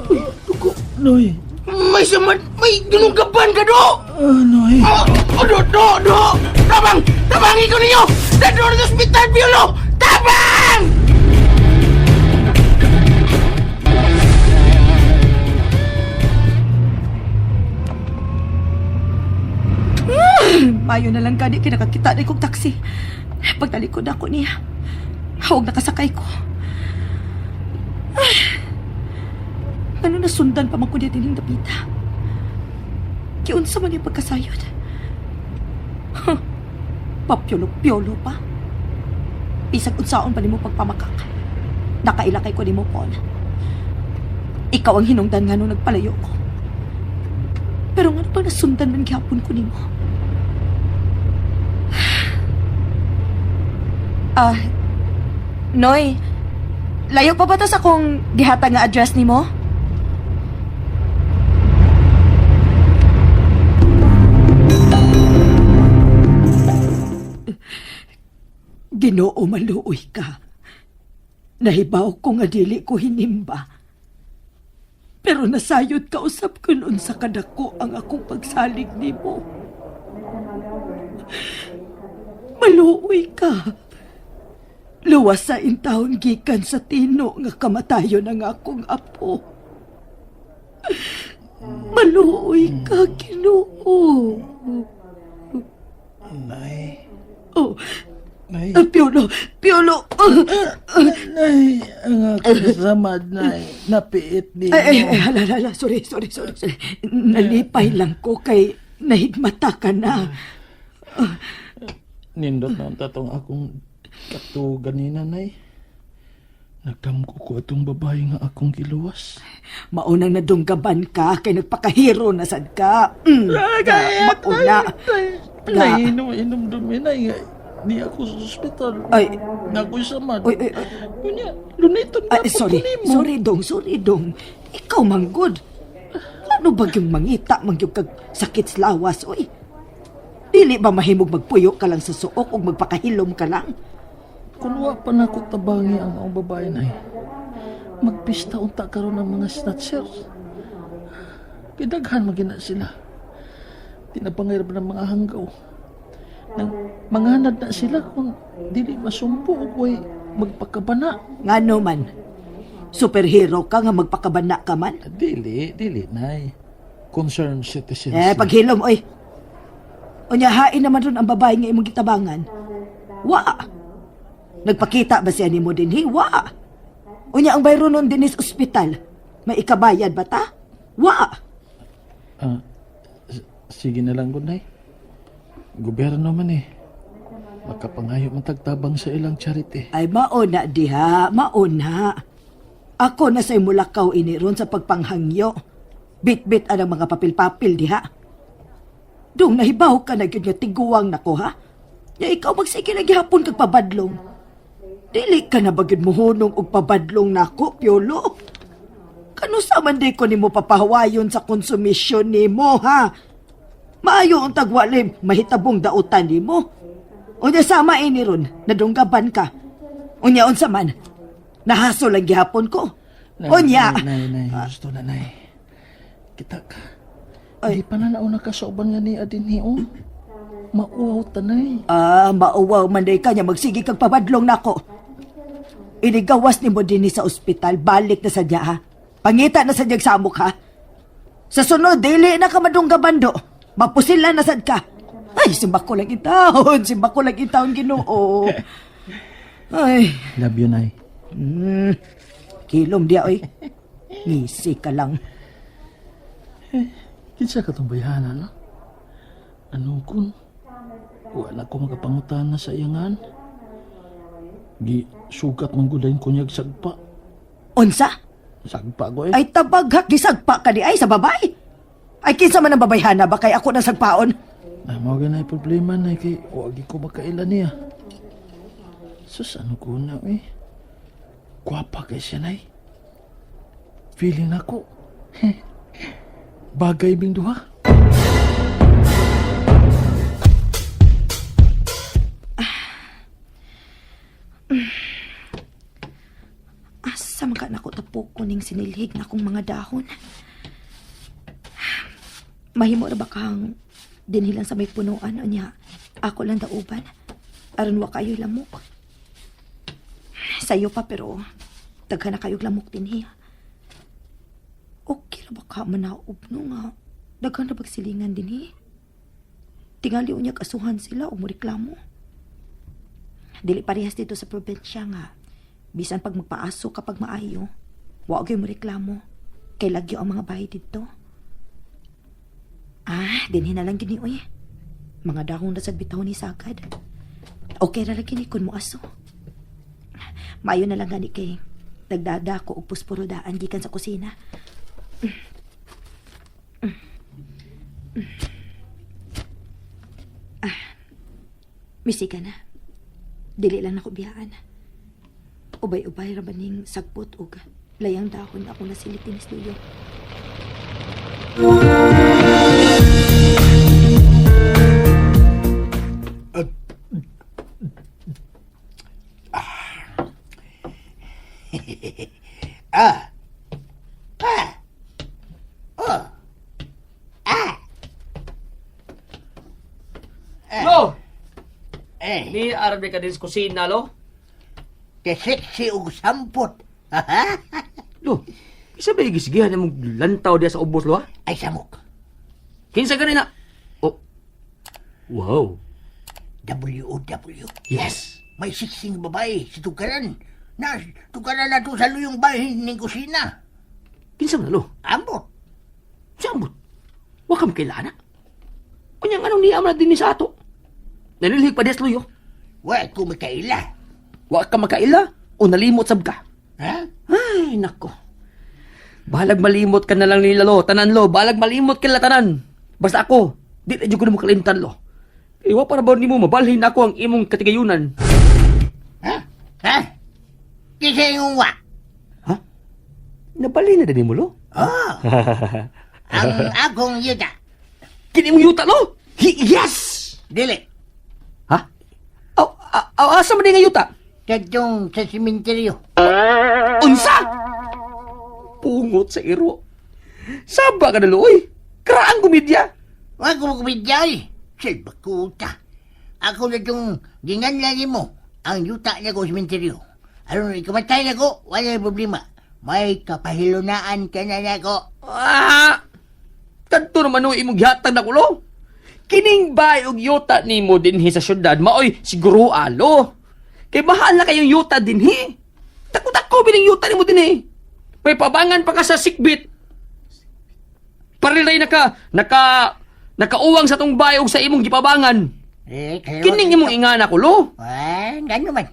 uy, duko. Noy! May samad, may ginunggaban ka do! Ah, Noy! Oh, oh, do, do, do! Tabang! Tabangin ko ninyo! Dador sa ospital, Piolo! Tabang! Mayo na lang gani kinakakita na kong taxi. Pagtalikod ako niya. Hawag nakasakay ko. Ay, ano nasundan pa man ko niya dining dapita? Kiunsa man yung pagkasayod. Huh, Papyolo-pyolo pa. Bisag unsaon pa nimo pagpamakak. Nakailakay ko nimo, Paul. Ikaw ang hinungdan nga nung nagpalayo ko. Pero nga pa nasundan man gihapon ko nimo. Ah, Noy, layo pa ba ta sa akong gihatag nga address nimo? Ginoo maluoy ka. Nahibaw ko nga dili ko hinimba. Pero nasayod ka usab kun unsa kadako ang akong pagsalig nimo. Maluoy ka. Luwas sa intawon gikan sa tino nga kamatayon ang akong apo. Maluoy ka, Ginoo. Nay! Oh, Nay! Piolo. Piolo, Piolo. Nay, ang akong samad, nay. Napiit ni Ay, ay, ay, hala, hala, sorry, sorry, sorry. Nalipay lang ko kay nahigmata ka na. Nindot na ang tatong akong kato ganina, nay. Nagdamko ko atong babae nga akong giluwas. Maunang nadunggaban ka kay nagpakahiro na sad ka. Mauna. Nay, inom, inom dumi, nay. Di ako sa ospital. Ay. Nakoy samad. Uy, uy, uy. Unya, luniton na Ay, sorry, sorry dong, sorry dong. Ikaw manggod. Ano ba yung mangita mangyug kag sakit sa lawas, oy? Dili ba mahimog magpuyo ka lang sa suok o magpakahilom ka lang? Kung wa pa na ko tabangi ang maong babae, nay. Magpista unta karon ang mga snatchers. Kidaghan magina sila. Tinapangirap ng mga hanggaw. Nang manganad na sila kung dili masumpo o kuwa'y magpakabana. Ngano man, superhero ka nga magpakabana ka man. Dili, dili, nay. Concerned citizens. Eh, paghilom, oy. Unya, hain naman ron ang babae nga imong gitabangan. Wa. Nagpakita ba siya nimo dinhi? Wa. Unya, ang bayro nun dinhi sa ospital. May ikabayad ba ta? Wa. Ah, sige na lang, Gunay. Gobyerno man eh. Makapangayo man tagtabang sa ilang charity. Ay, mauna diha, mauna. Ako na sa'y mulakaw ini ron sa pagpanghangyo. Bit-bit ang mga papil-papil diha. Dung nahibaw ka na gyud nga tiguang nako ha. Ya ikaw magsige na gihapon kag pabadlong. Dili ka na ba gyud mohunong og pabadlong nako, Piolo? Kanusa man di ko nimo papahawayon sa konsumisyon nimo ha? Maayo ang tagwalim, mahitabong dautan nimo. Unya sama ini ron, nadunggaban ka. Unya unsa man, nahaso lang gihapon ko. Nay, Unya, Nay, nay, nay, gusto na, nay. Kita ka. Di pa na nauna ka sa uban nga ni Adin ni, oh. Mauaw tanay. ah, mauwaw man day ka niya, magsige kag pabadlong nako. Inigawas nimo dinhi sa ospital, balik na sadya ha. Pangita na sadyag samok ha. Sa sunod, dili na ka madunggaban do. Mapusila na sad ka. Ay, simbako lang intawon, simbako lang intawon, Ginoo. Ay, Love you, nay. kilom diya oy. Ngisi ka lang. Kinsa ka tong bayhana, no? Ano kun? Wala ko makapangutan na sa iyangan. Gi sugat man gudayon kunyag sagpa. Unsa? Sagpa ko eh. Ay tabaghak gisagpa ka di ay sa babae. Ay kinsa man ang babayhana ba kay ako na sagpaon? Ay, mao ganay problema na kay wagi ko makaila niya. Sus, ano ko na eh. Gwapa kay siya nay. Feeling nako. Bagay bing duha. Asa man ka nako tapok ko ning sinilhig na akong mga dahon. Mahimo ra ba kang dinhi lang sa may punuan unya? Ako lang dauban. Aron wa kayo lamok. Sayo pa pero daghan na kayo lamok dinhi. Okay ra ba ka manaob no nga daghan ra bag silingan dinhi? Tingali unya kasuhan sila o moreklamo. Dili parehas dito sa probinsya nga. Bisan pag magpaaso kapag maayo, wa gyud mo reklamo. Kay lagyo ang mga bahay didto. Ah, dinhi na lang gini oy. Mga dahon na sad bitaw ni sagad. Okay ra lagi ni kun mo aso. Maayo na lang gani kay nagdada ko og pusporo daan gikan sa kusina. Ah, misika na. Dili lang nako biyaan. Ubay-ubay ra ba ning sagpot og layang dahon ako nasilip dinis luyo. Ah. Ah. Oh. Ah. Lo! Eh, Ni arabi ka din sa kusina, lo? te sexy ug sampot. Lo, isa ba igisigihan mong lantaw diya sa ubos, lo, ha? Ay samok. Kinsa gani na? Oh. Wow. W O W. Yes. May siksing babae sa tukaran. Na, tukaran na to sa luyong bahin ng kusina. Kinsa man lo? Ambot. Sa ambot. Wa kam kailana. Unyang anong niya man din sa ato? Nanilhig pa des luyo. Wa ko makaila. Wa ka makaila o nalimot sab ka. Ha? Ay, nako. Balag malimot ka na lang nila lo, tanan lo, balag malimot ka nila tanan. Basta ako, di na jud ko nimo kalimtan lo. Iwa para ba nimo mabalhin ako ang imong katigayunan? Ha? Ha? Kinsa imong wa? Ha? Nabalhin na din nimo lo? Oh. Ang akong yuta. Kini imong yuta lo? Yes! Dili. Ha? Aw, aw, asa man di nga yuta? Kadtong sa simenteryo. Unsa? Pungot sa iro. Saba ka na lo, oy. Karaang komedya. Wa ko makumidya oy. Silbakuta. Ako na itong ginganla nimo ang yuta niya ko sa simenteryo. Aron ikamatay na ko, wala na problema. May kapahilunaan ka na nako. Ah! Kadto naman no imong gihatag na kulo. Kining bay og yuta nimo dinhi sa syudad maoy siguro alo. Kay bahala kayong yuta dinhi. Dako-dako bining yuta nimo dinhi. May pabangan pa ka sa sikbit. Parilay naka naka nakauwang sa tong bay og sa imong gipabangan. Eh, kaliwat Kining imong ingana kulo. Ah, gano man.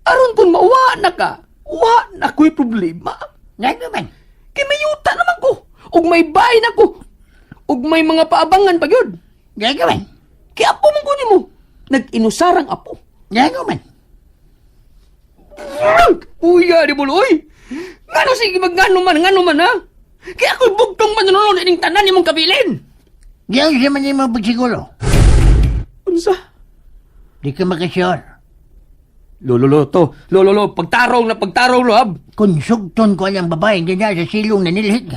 Aron kung mauwa na ka, wa na ko'y problema. Gano man. Kay may yuta naman ko. Ug may bahay na ko. Ug may mga paabangan pa gyud. Gano man. Kay apo man ko nimo. Nag-inusarang apo. Gano man. Uya di mo oy. Ngano sige magngano man, ngano man ha? Kay ako'y bugtong manunood ining tanan nimong kabilin. Diyan siya man nimo pagsiguro. Unsa? Di ka makasure. Lolo lo to. Lolo lo pagtarong na pagtarong lo hab. Kung sugton ko ang babae, ganyan sa silong na nilhig.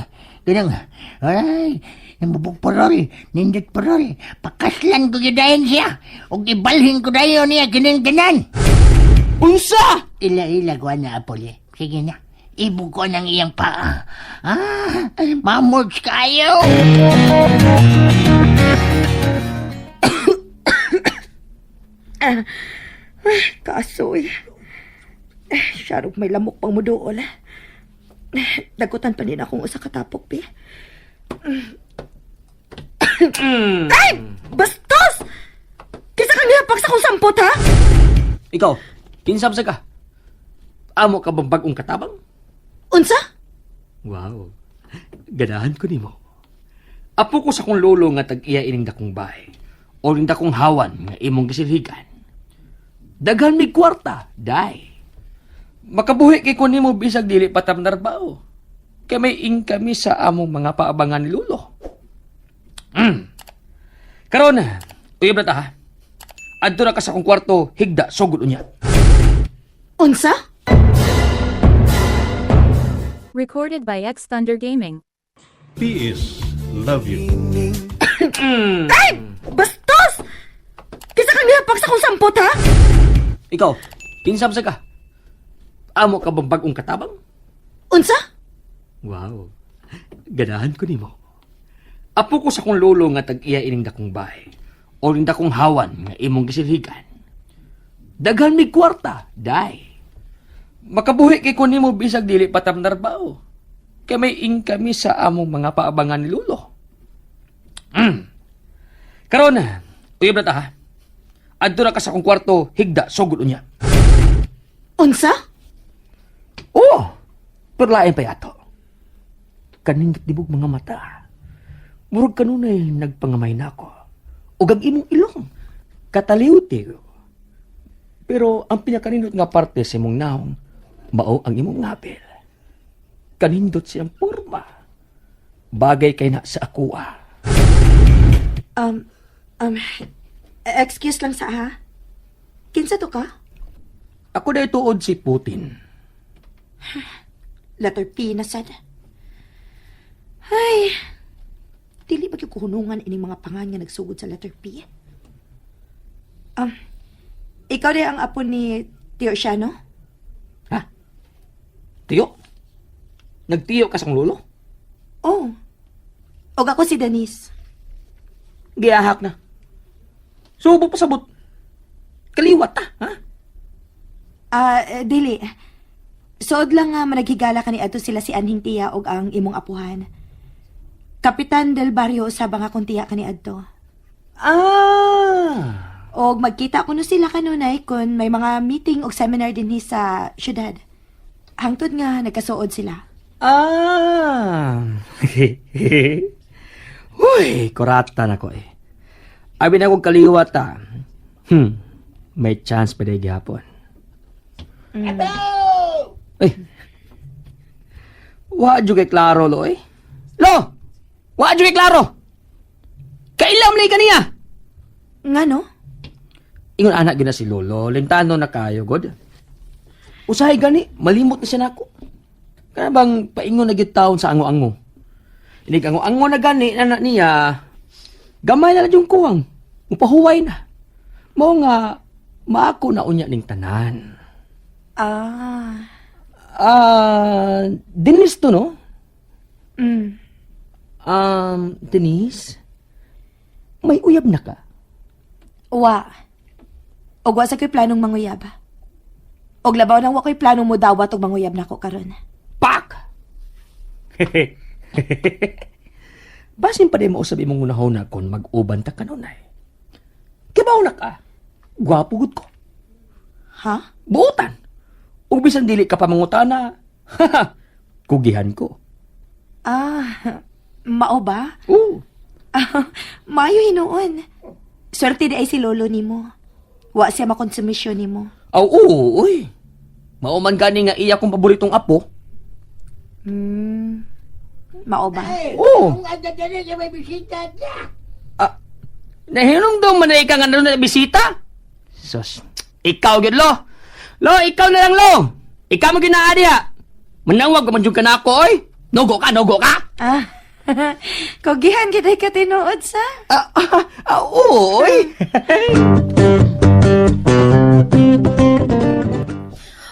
Ganang, ay, nabubog parol, nindot parol. Pakaslan ko gidayon siya. Ug ibalhin ko dayon niya kining tanan. Unsa? Ila-ila ko na, Apol eh. Sige na. Ibog ko ng iyang paa. Ah, mamords kayo. Kasoy. Eh, syarog may lamok pang muduol. Eh, dagutan pa din akong usa ka tapok, pi. Ay! Bastos! Kinsa kang nihapak sa kong sampot, ha? Ikaw, kinsam sa ka? Amo ka bang bag-ong katabang? Unsa? Wow. Ganahan ko nimo. Apo ko sa kong lolo nga tag-iya ining dakong bahay o ning dakong hawan nga imong gisilhigan. Daghan mig kwarta, day. Makabuhi kay ko nimo bisag dili pa tam narbaho. Kay may kami sa among mga paabangan ni lolo. Karon, uyab na ta ha. Adto na ka sa akong kwarto, higda sugod unya. Unsa? Recorded by X Thunder Gaming. PS Love you. Ay! Bastos! Kinsa kang nihapak sa kong sampot, ha? Ikaw, kinsam sa ka? Amo ka bang bag-ong katabang? Unsa? Wow. Ganahan ko nimo. Apo ko sa kong lolo nga tag-iya ining dakong bahay o ning dakong hawan nga imong gisilhigan. Daghan mig kwarta, day. Makabuhi kay ko nimo bisag dili pa tam narbaho. Kay may kami sa among mga paabangan ni lolo. Karon, uyab na ta ha. Adto na ka sa akong kwarto, higda sugod unya. Unsa? Oo, pero lain pa yato. Kanindot dibog mga mata. Murag kanunay nagpangamay na ako. Ug ang imong ilong, kataliw-tiw. Pero ang pinakanindot nga parte sa imong naong, mao ang imong ngapil. Kanindot siyang porma. Bagay kay na sa akoa. Um, um, excuse lang sa ha? Kinsa to ka? Ako na tuod si Putin. Letter P na sad. Ay, dili ba gyud kuhunungan ining mga pangan nga nagsugod sa letter P? Ikaw di ang apo ni Tio Siano? Ha? Tiyo? Nagtiyo ka sa akong lolo? Oh. Og ako si Denise. Giyahak na. Subo pa sabot. Kaliwat ta, ha? Ah, dili. Suod lang nga managhigala kani adto sila si Anhing Tiya og ang imong apuhan. Kapitan del Barrio usab ang akong tiya kani adto. Ah! Og magkita kuno sila kanunay kun may mga meeting og seminar dinhi sa syudad. Hangtod nga nagkasuod sila. Ah! Uy, kurata na ko eh. Abi na kong kaliwat ah. May chance pa dahil gihapon. Ay. Wa jud kay klaro lo eh. Lo! Wa jud kay klaro. Kailam lay kaniya. Ngano? Ingon anak gyud na si Lolo, lintano na kayo god. Usahay gani, malimot na siya nako. Kana bang paingon na gyud taon sa ango-ango. Inig ango-ango na gani na niya. Gamay na lang yung kuwang. Upahuway na. Mao nga maako na unya ning tanan. Ah. Ah, Denise to no? Mm. Denise, may uyab na ka. Wa. Og wa sa ko'y planong manguyab. Og labaw nang wa ko'y planong modawat og manguyab nako karon. Pak! Basin pa di mo usab imong unahon kon mag-uban ta kanunay. Kibaw na ka. Gwapo gud ko. Ha? Buotan. Ug bisan dili ka pa mangutana. Kugihan ko. Ah, mao ba? Oo. Ah, maayo hinuon. Swerte di ay si lolo nimo. Wa siya makonsumisyon nimo. Aw, oo, uy. Mao man gani nga iya kong paboritong apo. Mao ba? Oo. Kung ang dadali sa may bisita niya. Ah, nahinong daw man na ikaw nga na bisita? Sus, ikaw gyud lo. Lo, ikaw na lang lo. Ikaw mo ginaa diha. Manawag ka man jud ka na ako, oy. Nugo ka, nugo ka. Ah, kugihan gid ay ka tinuod sa. Ah, ah, ah, oo, oy.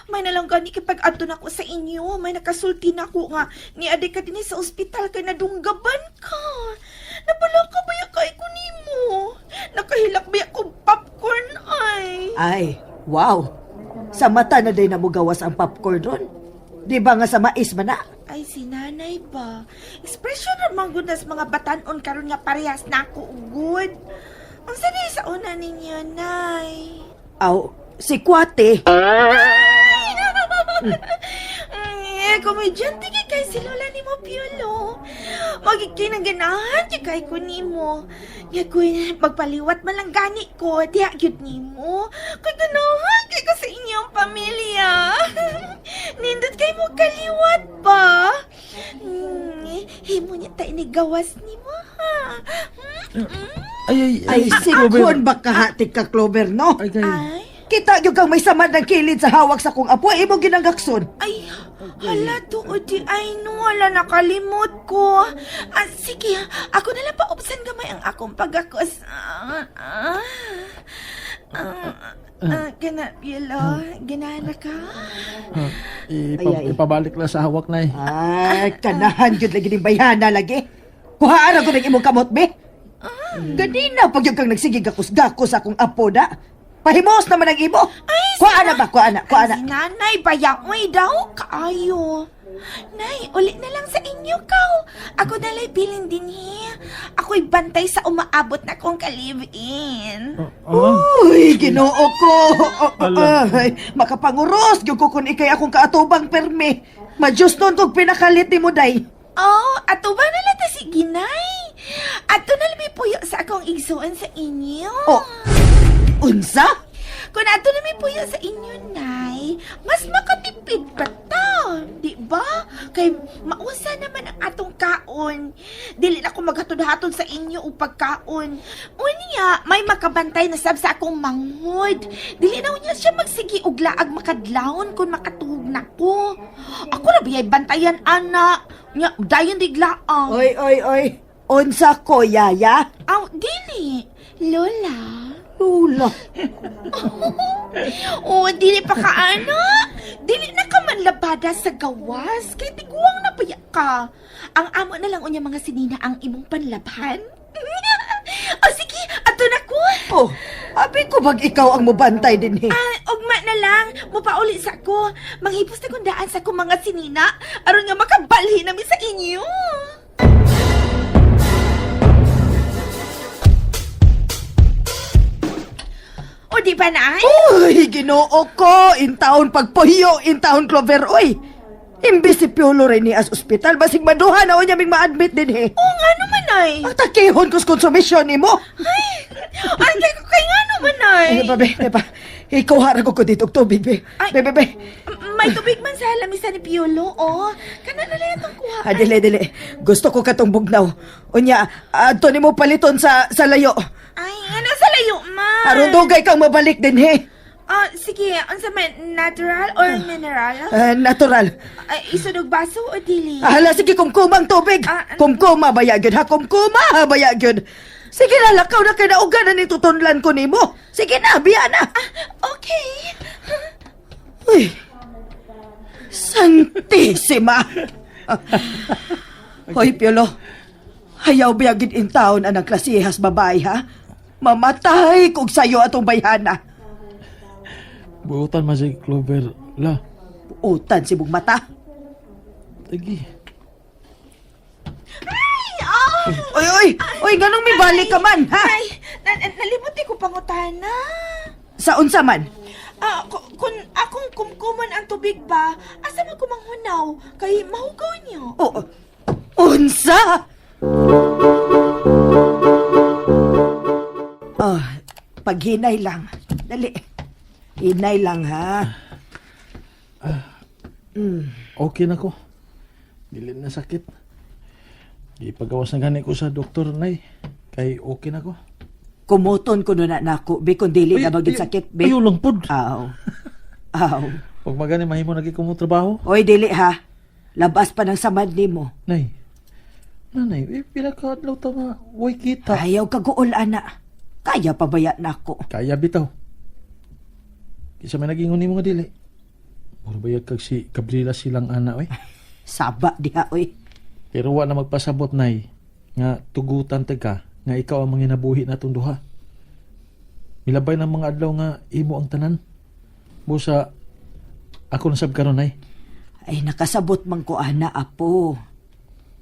May nalang gani kay adto na ko sa inyo, may nakasulti na ko nga ni ade ka dinhi sa ospital kay nadunggaban ka. Napala ka ba ya kay ko nimo? Nakahilak ba ya ko popcorn ay? Ay, wow. Sa mata na day na mo gawas ang popcorn ron. Di ba nga sa mais man na? Ay, si nanay ba? Expression ra man gud nas mga batanon karon nga parehas na ako ugod. Unsa ni sa una ninyo, nay? Aw, si Kwate. Komedyante kay kay si Lola ni mo, Piolo. Magiging ang ganahan kay kay ko nimo. Nya kun magpaliwat man lang gani ko, diha gyud nimo. Kay ganahan kay ko sa inyong pamilya. Nindot kay mo kaliwat ba? Himo niya ta inigawas nimo ha. Ay, ay, Ay, si Kwan ba kahati ka, Clover, no? Ay, kay. Ay, Kita gyud kang may samad ng kilid sa hawak sa kong apo, imo ginanggakson. ay, hala tuod di ay no, hala nakalimot ko. Ah, sige, ako na lang paubsan gamay ang akong pagakos. Gana, Piolo, ganahan na ka? Ay, ay. Ipabalik lang sa hawak na eh. Ay, kanahan gyud lagi ning bayhana lagi. Kuhaan ako ng imong kamot, be. Ganina pag yung kang nagsige gakos-gakos sa akong apo na. Pahimos naman ang imo. Kuhaan na ba? Kuhaan na, kuhaan na. Ay, si nanay, bayaoy daw, kaayo. Nay, uli na lang sa inyo kaw. Ako nalay bilin din hi. Ako'y bantay sa umaabot na kong ka-live-in. Oh, Uy, ginoo ko. Ala. Ay, makapanguros gyud ko kun ikay akong kaatubang permi. Madyos nun kog pinakalit ni mo day. Oh, ato ba na lang ta si Ginay? Ato na lang may puyo sa akong igsuon sa inyo. Oh. Unsa? Kung ato na may puyo sa inyo, Nay, mas makatipid pa ta. Di ba? Kay mausa naman ang atong kaon. Dili na ko maghatod-hatod sa inyo og pagkaon. Unya, may makabantay na sab sa akong manghod. Dili na unya siya magsigi og laag makadlawon kung makatuhog na ko. Ako ra biyay bantayan ana. Nya, dayon di laag. Oy, oy, oy. Unsa ko, yaya? Aw, dili. Lola. Lula. Oo, dili pa ka ano? Dili na ka man labada sa gawas. Kay tiguang na paya ka. Ang amo na lang unya mga sinina ang imong panlabhan. O sige, ato na ko. Oh, abi ko bag ikaw ang mubantay din eh. Ah, ugma na lang, mupauli sa ko. Manghipos na kong daan sa akong mga sinina aron nga makabalhin nami sa inyo. O di ba na? Uy, Ginoo ko, intawon pagpuyo, intawon Clover, uy. Imbis si Piolo rin ni as ospital, basig maduha na unya ming ma-admit din eh. Oo nga naman ay. Ang takihon ko sa konsumisyon ni mo. Ay, ay kay, kay nga naman ay. Ay, ba, be, be, ba. Ikaw harag ko dito og tubig, be. Ay. Be, be, be. May tubig man sa lamisa ni Piolo, oh. Kana na lang itong kuha. Ah, dili, dili. Gusto ko katong bugnaw. Unya, adto nimo paliton sa layo. Ay, ano sa layo man? Aron dugay kang mabalik din, he. Ah, sige, unsa man natural or mineral? Ah, natural. Ay, isunog baso o dili? Ah, Hala, sige, kumkumang tubig. Ah, ano? Kumkuma, baya gyud, ha? Kumkuma, baya gyud. Sige na, lakaw na kay nauga na ni tutunlan ko nimo. Sige na, biya na. Ah, okay. Uy. Santisima. Hoy, Piolo. Hayaw biya gid in town ang klasihas babae, ha? Mamatay kog sayo atong bayhana. Buutan man si Clover la. Utan si mata. Agi. Ay, oh! Oy, oy! Oy, ganong may balik ka man, ha? Ay, nalimot ko pangutana. Sa unsa man? Ah, kung akong kumkuman ang tubig ba, asa man kumanghunaw kay mahugaw niyo. Oh, unsa? Oh, paghinay lang. Dali. Hinay lang, ha? Okay na ko. Dili na sakit. Gipagawas na gani ko sa doktor nay. Kay okay na ko. Kumuton ko na nako, be, kung dili na maging sakit, be. Ayaw lang pod. Aw. Aw. Pag magani mahimo nagi ko mo trabaho. Oy, dili ha. Labas pa ng samad nimo. Nay. Nanay, eh, pila ka adlaw ta nga way kita. Ayaw kaguol, ana. Kaya pabaya nako. Kaya bitaw. Kisa may nagingon nimo nga dili. Mura bayag kag si Gabriela silang ana oy. Saba diha, oy. Pero wa na magpasabot nay nga tugutan ta ka nga ikaw ang manginabuhi natong duha. Milabay ng mga adlaw nga imo ang tanan. Busa ako nasab karon nay. Ay, nakasabot man ko, ana, apo.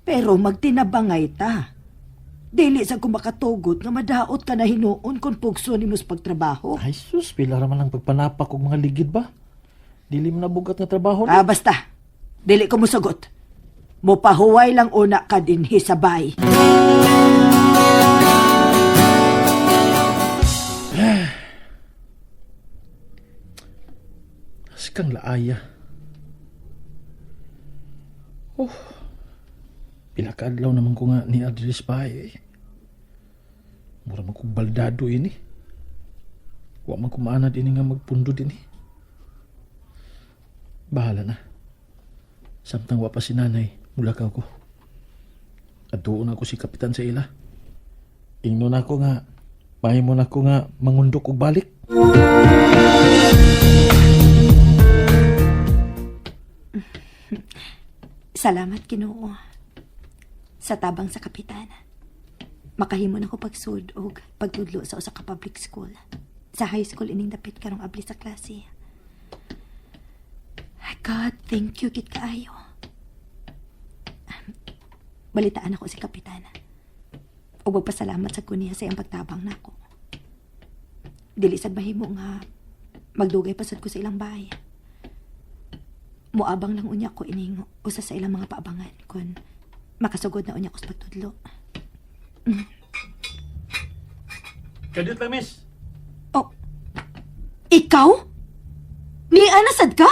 Pero magtinabangay ta. Dili sa kumakatugot nga madaot ka na hinuon kung pugso nimo sa pagtrabaho. Ay sus, pila ra man ang pagpanapak og mga ligid ba? Dili man nabugat nga trabaho. Ah, basta. Dili ko musugot. Mupahuway lang una ka dinhi sa bay. Sikang laaya. Oh. Pila ka adlaw naman ko nga ni Adris pa eh. Mura man kong baldado ini. Wa man ko maanad ini nga magpundo din eh. Bahala na. Samtang wa pa si nanay, mulakaw ko. Adtuon ako si kapitan sa ila. Ingnon ako nga, mahimo na ko nga mangundok og balik. Salamat, Ginoo. Sa tabang sa kapitan. Makahimo na ko pagsud og pagtudlo sa usa ka public school. Sa high school ining dapit karong abli sa klase. God, thank you gid kaayo. Balitaan ako si kapitan. Ug magpasalamat sa kuniya sa iyang pagtabang nako. Dili sad mahimo nga magdugay pa sad ko sa ilang bahay. Moabang lang unya ko ining usa sa ilang mga paabangan kun makasugod na unya ko sa pagtudlo. Kadiyot lang, miss. Oh. Ikaw? Ni ana sad ka?